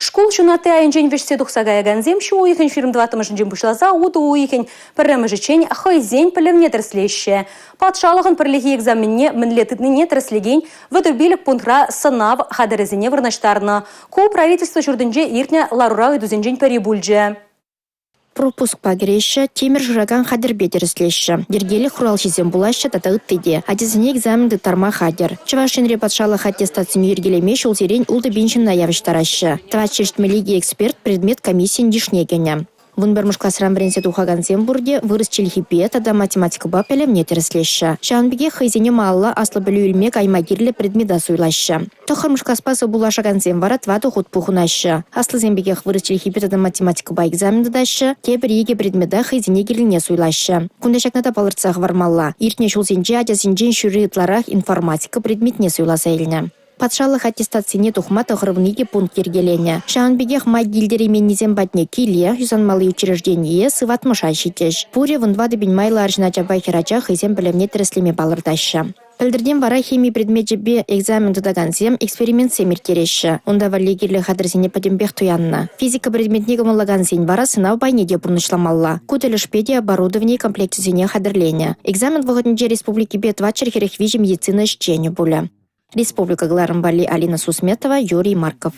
Шкул ҫунатти айӗнчен вӗҫсе тухса каякансем ҫу уйӑхӗн 24-мӗшӗнчен пуҫласа утӑ уйӑхӗн пӗрремӗшӗччен хӑйсен пӗлӗвне тӗрӗслеҫҫӗ. Патшалӑхӑн пӗрлехи экзаменне мӗнле тытнине тӗрӗслекен 35 пунктра сӑнав хатӗрӗсене вырнаҫтарнӑ. Ку правительство ҫуртӗнче иртнӗ ларура ыйтусенчен пӗри пулчӗ. Пропускпа кӗреҫҫӗ, тимӗр шыракан хатӗрпе тӗрӗслеҫҫӗ, йӗркелӗх хуралҫисем пулаҫҫӗ тата ытти те. Ачасене экзамен тыттарма хатӗр. Чӑваш Енре патшалӑх аттестацине йӗркелеме ҫулсерен 6 пин ҫынна явӑҫтараҫҫӗ. 472 эксперт предмет комиссийӗн йышне кӗнӗ. 11-мӗш класран вӗренсе тухакансем пурте вырӑс чӗлхипе тата математикӑпа пӗлӗвне тӗрӗслеҫҫӗ. Ҫавӑн пекех хӑйсене малалла аслӑ пӗлӳ илме кайма кирлӗ предмета суйлаҫҫӗ. Тӑххӑрмӗш класпа сывпуллашакансем вара тӑватӑ хут пухӑнаҫҫӗ. Аслисем пекех вырӑс чӗлхипе тата математикӑпа экзамен тытаҫҫӗ, тепӗр икӗ предмета хӑйсене кирлине суйлаҫҫӗ. Кунта ҫакна та палӑртса хӑвармалла. Иртнӗ ҫулсенче ачасенчен ҫурри ытларах информатика предметне суйласа илнӗ. Патшалӑх аттестацине тухма 92 пункт йӗркеленӗ. Ҫавӑн пекех май килтерейменнисем патне киле, юсанмалли учреждение, сыватмӑша ҫитӗҫ. Пурӗ 14 пин майлӑ арҫын ачапа хӗрача хӑйсен пӗлӗвне тӗрӗслеме палӑртаҫҫӗ. Пӗлтӗртен вара хими предмечӗпе экзамен тытакансем экспериментсем ирттереҫҫӗ. Унта валли кирлӗ хатӗрсене пӗтӗмпех туяннӑ. Физика предметне кӑмӑллакансен вара сӑнав пайне те пурнӑҫламалла. Ку тӗлӗшпе те оборудовани комплекчӗсене хатӗрленӗ. Экзамен вӑхӑтӗнче республикипе 443 медицина ӗҫченӗ пулӗ. Республика кӑларӑм валли Алина Сусметова, Юрий Марков.